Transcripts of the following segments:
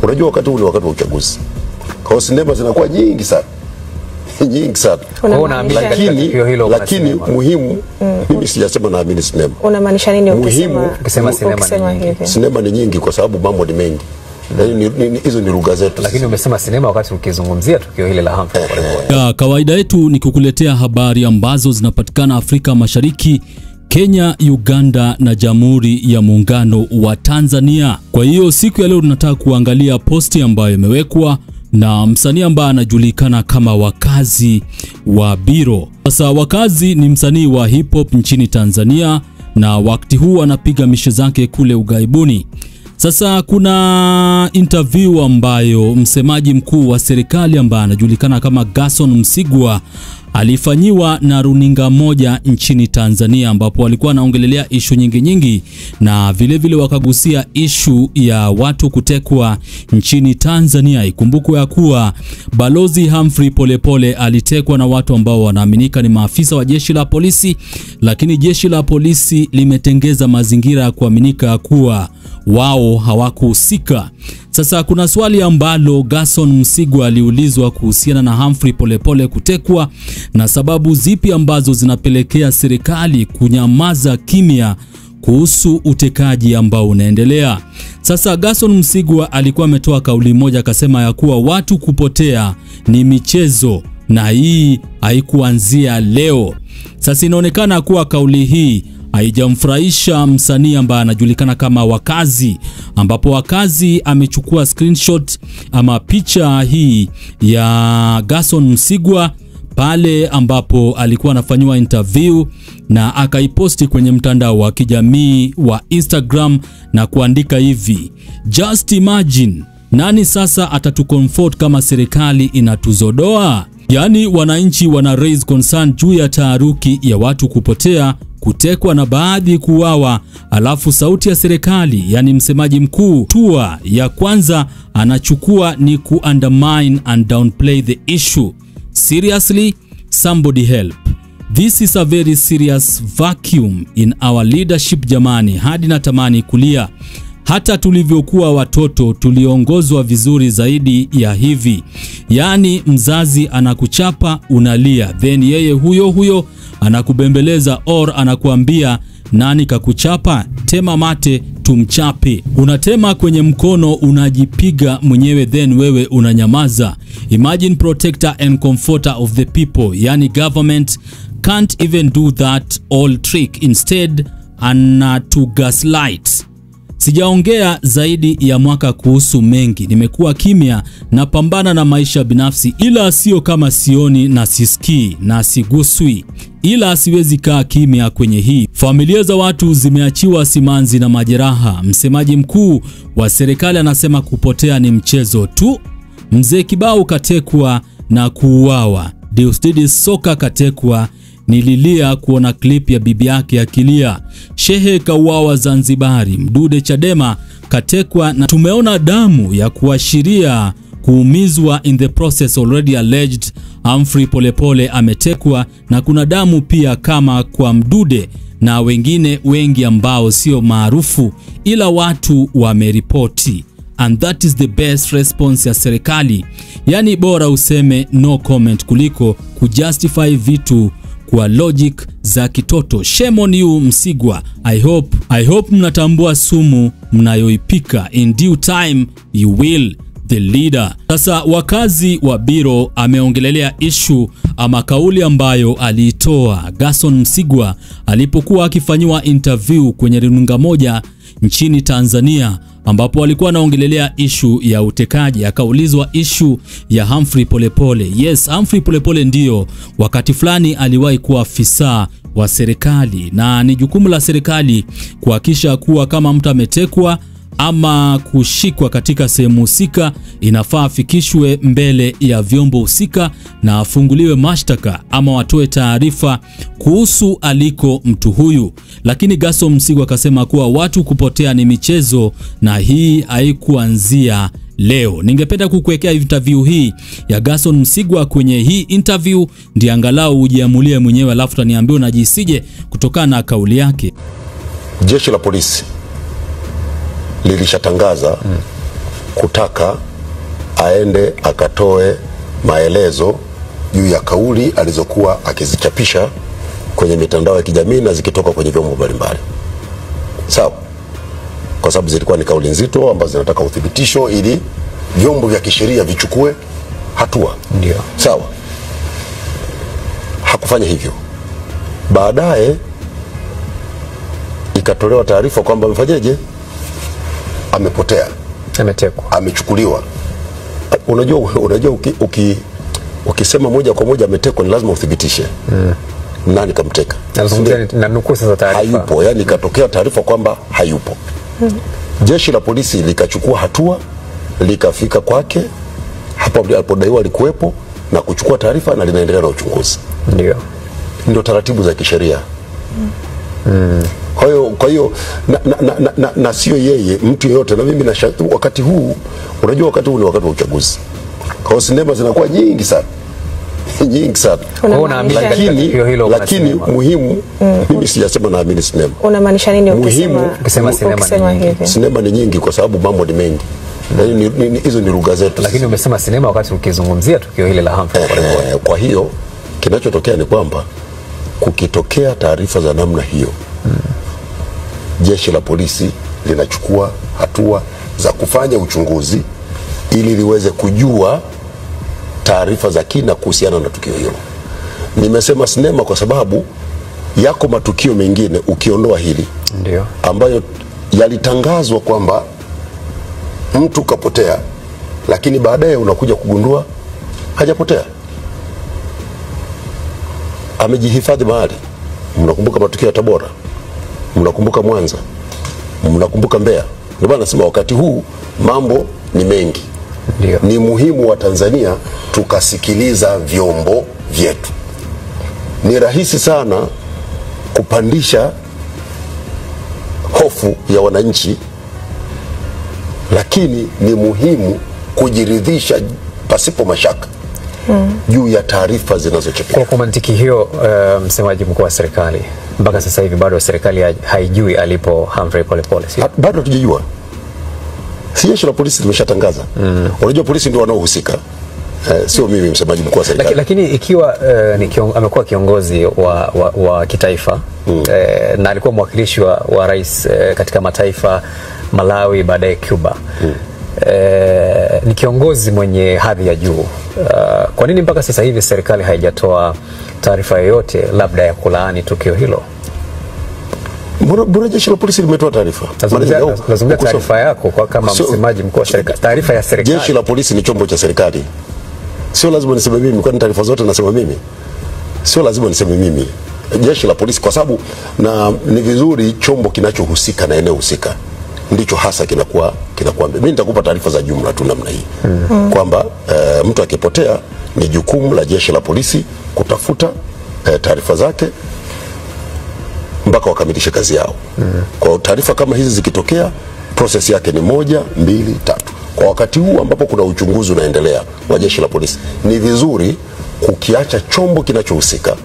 Unajua wakati huu ni wakati wa uchaguzi, kwa hiyo sinema zinakuwa nyingi sana nyingi sana. Lakini muhimu, mimi sijasema naamini sinema. Unamaanisha nini ukisema sinema hivi? Sinema ni nyingi kwa sababu mambo ni mengi. Hizo ni lugha zetu. Lakini umesema sinema wakati ukizungumzia tukio hili la Humphrey Polepole. Kawaida yetu ni kukuletea habari ambazo zinapatikana Afrika Mashariki, Kenya, Uganda na Jamhuri ya Muungano wa Tanzania. Kwa hiyo siku ya leo tunataka kuangalia posti ambayo imewekwa na msanii ambaye anajulikana kama Wakazi wa Biro. Sasa Wakazi ni msanii wa hip hop nchini Tanzania na wakati huu anapiga mishe zake kule ugaibuni. Sasa kuna interview ambayo msemaji mkuu wa serikali ambaye anajulikana kama Gerson Msigwa alifanyiwa na runinga moja nchini Tanzania, ambapo alikuwa anaongelelea ishu nyingi nyingi na vile vile wakagusia ishu ya watu kutekwa nchini Tanzania. Ikumbukwe ya kuwa Balozi Humphrey Polepole alitekwa na watu ambao wanaaminika ni maafisa wa jeshi la polisi, lakini jeshi la polisi limetengeza mazingira ya kuaminika kuwa wao hawakuhusika. Sasa kuna swali ambalo Gerson Msigwa aliulizwa kuhusiana na Humphrey Polepole kutekwa na sababu zipi ambazo zinapelekea serikali kunyamaza kimya kuhusu utekaji ambao unaendelea. Sasa Gerson Msigwa alikuwa ametoa kauli moja akasema ya kuwa watu kupotea ni michezo na hii haikuanzia leo. Sasa inaonekana kuwa kauli hii haijamfurahisha msanii ambaye anajulikana kama Wakazi, ambapo Wakazi amechukua screenshot ama picha hii ya Gerson Msigwa pale ambapo alikuwa anafanywa interview na akaiposti kwenye mtandao wa kijamii wa Instagram na kuandika hivi: "Just imagine, nani sasa atatucomfort kama serikali inatuzodoa?" Yani wananchi wana raise concern juu ya taharuki ya watu kupotea, kutekwa na baadhi kuuawa, alafu sauti ya serikali, yani msemaji mkuu, tua ya kwanza anachukua ni ku undermine and downplay the issue. Seriously, somebody help. This is a very serious vacuum in our leadership jamani, hadi natamani kulia. Hata tulivyokuwa watoto tuliongozwa vizuri zaidi ya hivi. Yani mzazi anakuchapa unalia, then yeye huyo huyo anakubembeleza or anakuambia nani kakuchapa, tema mate tumchape. Unatema kwenye mkono unajipiga mwenyewe, then wewe unanyamaza. Imagine protector and comforter of the people, yani government can't even do that all trick, instead anatugaslight. Sijaongea zaidi ya mwaka kuhusu mengi, nimekuwa kimya na pambana na maisha binafsi, ila sio kama sioni na sisikii na siguswi, ila siwezi kaa kimya kwenye hii. Familia za watu zimeachiwa simanzi na majeraha. Msemaji mkuu wa serikali anasema kupotea ni mchezo tu. Mzee Kibao katekwa na kuuawa, Deusdedith Soka katekwa, nililia kuona clip ya bibi yake akilia. Shehe kauawa Zanzibari, Mdude Chadema katekwa na tumeona damu ya kuashiria kuumizwa in the process already alleged. Humphrey Polepole ametekwa na kuna damu pia kama kwa Mdude na wengine wengi ambao sio maarufu ila watu wameripoti. And that is the best response ya serikali. Yani bora useme no comment kuliko kujustify vitu kwa logic za kitoto. Shame on you Msigwa. I hope mnatambua sumu mnayoipika. In due time you will the leader. Sasa Wakazi wa Biro ameongelelea issue ama kauli ambayo aliitoa Gerson Msigwa alipokuwa akifanyiwa interview kwenye runinga moja nchini Tanzania, ambapo alikuwa anaongelelea issue ya utekaji. Akaulizwa issue ya Humphrey Polepole. Yes, Humphrey Polepole ndio wakati fulani aliwahi kuwa afisa wa serikali, na ni jukumu la serikali kuhakikisha kuwa kama mtu ametekwa ama kushikwa katika sehemu husika, inafaa afikishwe mbele ya vyombo husika na afunguliwe mashtaka ama watoe taarifa kuhusu aliko mtu huyu. Lakini Gerson Msigwa akasema kuwa watu kupotea ni michezo na hii haikuanzia leo. Ningependa kukuwekea interview hii ya Gerson Msigwa kwenye hii interview, ndiyo angalau ujiamulie mwenyewe, alafu utaniambia unajisije kutokana na kauli yake. Jeshi la polisi lilishatangaza kutaka aende akatoe maelezo juu ya kauli alizokuwa akizichapisha kwenye mitandao ya kijamii na zikitoka kwenye vyombo mbalimbali. Sawa? Kwa sababu zilikuwa ni kauli nzito ambazo zinataka uthibitisho ili vyombo vya kisheria vichukue hatua. Ndio. Sawa? Hakufanya hivyo. Baadaye ikatolewa taarifa kwamba amefanyaje? Amepotea. Ametekwa. Amechukuliwa. Unajua ukisema moja kwa moja ametekwa ni lazima uthibitishe. Nani kamteka? Nazungumzia na nukuu sasa taarifa. Hayupo, yani ikatokea taarifa kwamba hayupo. Jeshi la polisi likachukua hatua, likafika kwake hapo alipodaiwa alikuwepo na kuchukua taarifa na linaendelea na uchunguzi. Ndio. Ndio taratibu za kisheria. Kwa hiyo na sio yeye, mtu yeyote. Na mimi wakati huu, unajua wakati huu ni wakati wa uchaguzi. Kwa hiyo sinema zinakuwa nyingi sana. Nyingi sana. Lakini muhimu, mimi sijasema naamini sinema. Unamaanisha nini ukisema sinema ni nyingi? Sinema ni nyingi kwa sababu mambo ni mengi. Hizo ni lugha zetu. Lakini umesema sinema wakati ukizungumzia tukio hili la Humphrey Polepole. Kwa hiyo kinachotokea ni kwamba kukitokea taarifa za namna hiyo, jeshi la polisi linachukua hatua za kufanya uchunguzi ili liweze kujua taarifa za kina kuhusiana na tukio hilo. Nimesema sinema kwa sababu yako matukio mengine ukiondoa hili, ndio, ambayo yalitangazwa kwamba mtu kapotea, lakini baadaye unakuja kugundua hajapotea, amejihifadhi mahali. Mnakumbuka matukio ya Tabora, mnakumbuka Mwanza, mnakumbuka Mbeya. Ndio maana nasema wakati huu mambo ni mengi. Ndiyo. Ni muhimu wa Tanzania tukasikiliza vyombo vyetu. Ni rahisi sana kupandisha hofu ya wananchi, lakini ni muhimu kujiridhisha pasipo mashaka juu ya taarifa zinazochapishwa. Kwa mantiki hiyo, msemaji mkuu wa serikali, mpaka sasa hivi bado serikali haijui alipo Humphrey Polepole, sio? Bado hatujajua. Si jeshi la polisi limeshatangaza. Unajua polisi ndio wanaohusika. Sio mimi msemaji mkuu wa serikali. Lakini ikiwa amekuwa kiongozi wa kitaifa, na alikuwa mwakilishi wa rais katika mataifa Malawi, baadaye Cuba. Ni kiongozi mwenye hadhi ya juu. Kwa nini mpaka sasa hivi serikali haijatoa taarifa yoyote labda ya kulaani tukio hilo? Mbona jeshi la polisi limetoa taarifa? Nazungumzia taarifa yako kwa kama msemaji mkuu wa serikali, taarifa ya serikali. Jeshi la polisi ni chombo cha serikali. Sio lazima niseme mimi, kwani taarifa zote nasema mimi. Sio lazima niseme mimi. Jeshi la polisi, kwa sababu na ni vizuri chombo kinachohusika na eneo husika ndicho hasa kinakuwa. Mimi nitakupa taarifa za jumla tu namna hii. Kwamba mtu akipotea ni jukumu la jeshi la polisi kutafuta taarifa zake mpaka wakamilishe kazi yao. Kwa taarifa kama hizi zikitokea, process yake ni 1, 2, 3. Kwa wakati huu ambapo kuna uchunguzi unaendelea wa jeshi la polisi, ni vizuri kukiacha chombo kinachohusika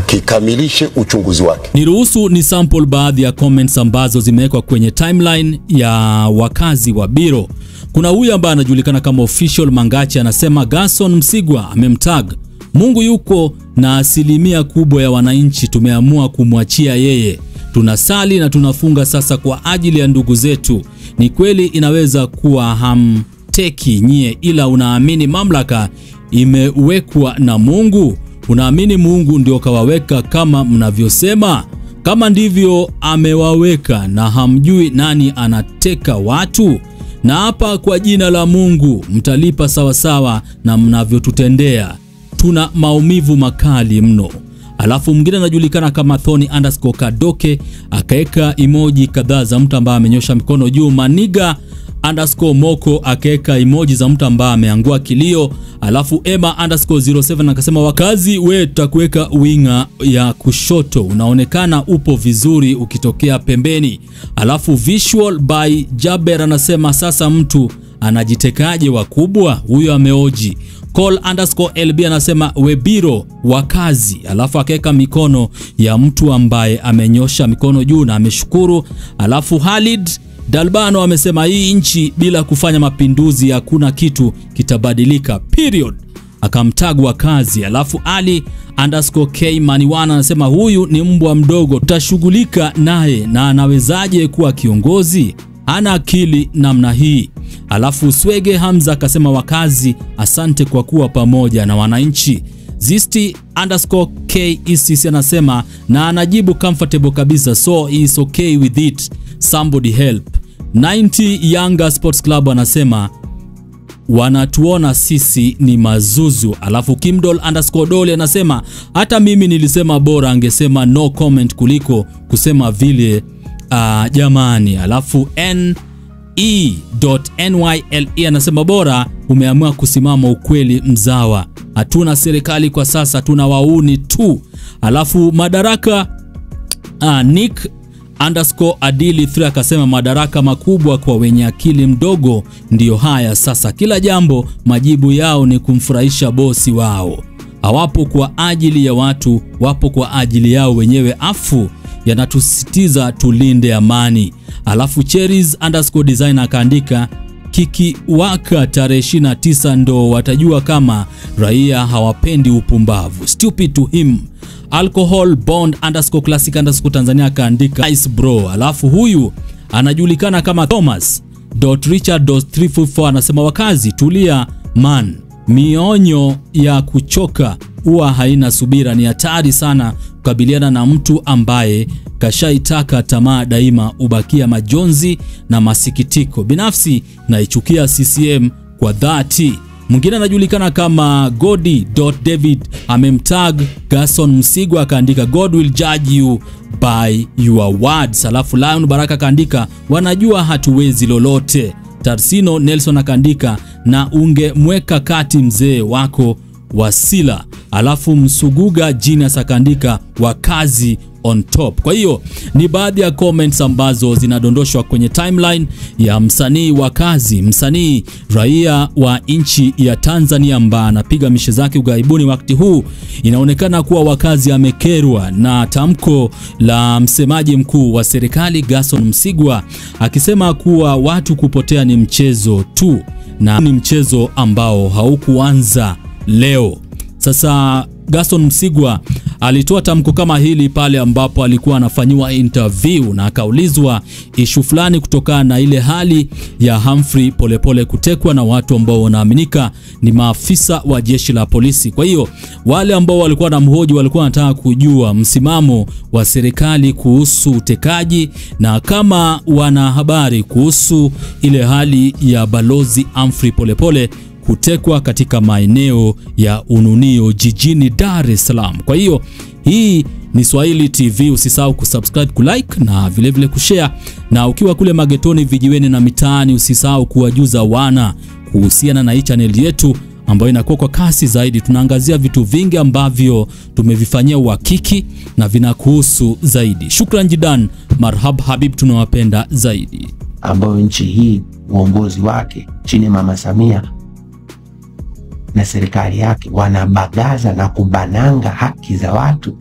kikamilishe uchunguzi wake. Niruhusu ni sample baadhi ya comments ambazo zimewekwa kwenye timeline ya wakazi wa Biro. Kuna huyu ambaye anajulikana kama Official Mangachi anasema Gerson Msigwa amemtag Mungu yuko na asilimia kubwa ya wananchi tumeamua kumwachia yeye. Tunasali na tunafunga sasa kwa ajili ya ndugu zetu. Ni kweli inaweza kuwa hamteki nyie, ila unaamini mamlaka imewekwa na Mungu? Unaamini Mungu ndio kawaweka kama mnavyosema? Kama ndivyo amewaweka na hamjui nani anateka watu? Na hapa kwa jina la Mungu mtalipa sawasawa na mnavyotutendea. Tuna maumivu makali mno. Alafu mwingine anajulikana kama Thoni_Kadoke akaeka emoji kadhaa za mtu ambaye amenyosha mikono juu. Maniga _Moko akaeka emoji za mtu ambaye ameangua kilio. Alafu Emma _07 akasema wakazi we tutakuweka winga ya kushoto, unaonekana upo vizuri ukitokea pembeni. Alafu Visual by Jaber anasema sasa mtu anajitekaje wakubwa, huyo ameoji. Call _LB anasema Webiro wakazi, alafu akaweka mikono ya mtu ambaye amenyosha mikono juu na ameshukuru. Alafu Halid Dalbano amesema hii nchi bila kufanya mapinduzi hakuna kitu kitabadilika, period. Akamtagwa kazi. Alafu Ali _K Maniwana anasema huyu ni mbwa mdogo, tutashughulika naye na anawezaje kuwa kiongozi? Ana akili namna hii. Alafu Swege Hamza akasema wakazi asante kwa kuwa pamoja na wananchi. Zisti _KECC anasema na anajibu comfortable kabisa, so is okay with it, somebody help. 90 Yanga Sports Club anasema wanatuona sisi ni mazuzu. Alafu Kimdol _Dole anasema hata mimi nilisema bora angesema no comment kuliko kusema vile jamani. Alafu NE.NYLE anasema bora umeamua kusimama ukweli mzawa, hatuna serikali kwa sasa, tuna wauni tu. Alafu Madaraka Nick _Adili 3 akasema madaraka makubwa kwa wenye akili mdogo ndiyo haya sasa, kila jambo majibu yao ni kumfurahisha bosi wao, hawapo kwa ajili ya watu, wapo kwa ajili yao wenyewe, afu yanatusisitiza tulinde amani. Alafu Cherries _designer akaandika kikiwaka tarehe 29 ndo watajua kama raia hawapendi upumbavu, stupid to him. Alcohol Bond _classic _Tanzania akaandika nice bro. Alafu huyu anajulikana kama Thomas .richard.344 anasema wakazi tulia man, mionyo ya kuchoka huwa haina subira, ni hatari sana kukabiliana na mtu ambaye kashaitaka tamaa, daima ubakia majonzi na masikitiko. Binafsi naichukia CCM kwa dhati. Mwingine anajulikana kama Godi.David amemtag Gerson Msigwa akaandika God will judge you by your words. Alafu Lion Baraka akaandika wanajua hatuwezi lolote. Tarsino Nelson akaandika na ungemweka kati mzee wako Wasila. Alafu Msuguga Genius akaandika wakazi on top. Kwa hiyo ni baadhi ya comments ambazo zinadondoshwa kwenye timeline ya msanii Wakazi, msanii raia wa nchi ya Tanzania ambaye anapiga mishe zake ugaibuni wakati huu. Inaonekana kuwa Wakazi amekerwa na tamko la msemaji mkuu wa serikali Gerson Msigwa akisema kuwa watu kupotea ni mchezo tu na ni mchezo ambao haukuanza leo. Sasa Gerson Msigwa alitoa tamko kama hili pale ambapo alikuwa anafanyiwa interview na akaulizwa issue fulani kutokana na ile hali ya Humphrey Polepole kutekwa na watu ambao wanaaminika ni maafisa wa jeshi la polisi. Kwa hiyo wale ambao walikuwa na mhoji walikuwa wanataka kujua msimamo wa serikali kuhusu utekaji na kama wana habari kuhusu ile hali ya balozi Humphrey Polepole kutekwa katika maeneo ya Ununio jijini Dar es Salaam. Kwa hiyo hii ni Swahili TV, usisahau kusubscribe, kulike na vile vile kushare, na ukiwa kule magetoni, vijiweni na mitaani usisahau kuwajuza wana kuhusiana na hii channel yetu ambayo inakuwa kwa kasi zaidi. Tunaangazia vitu vingi ambavyo tumevifanyia uhakiki na vinakuhusu zaidi. Shukran jidan, marhab habib, tunawapenda zaidi. Ambayo nchi hii uongozi wake chini Mama Samia na serikali yake wanabagaza na kubananga haki za watu.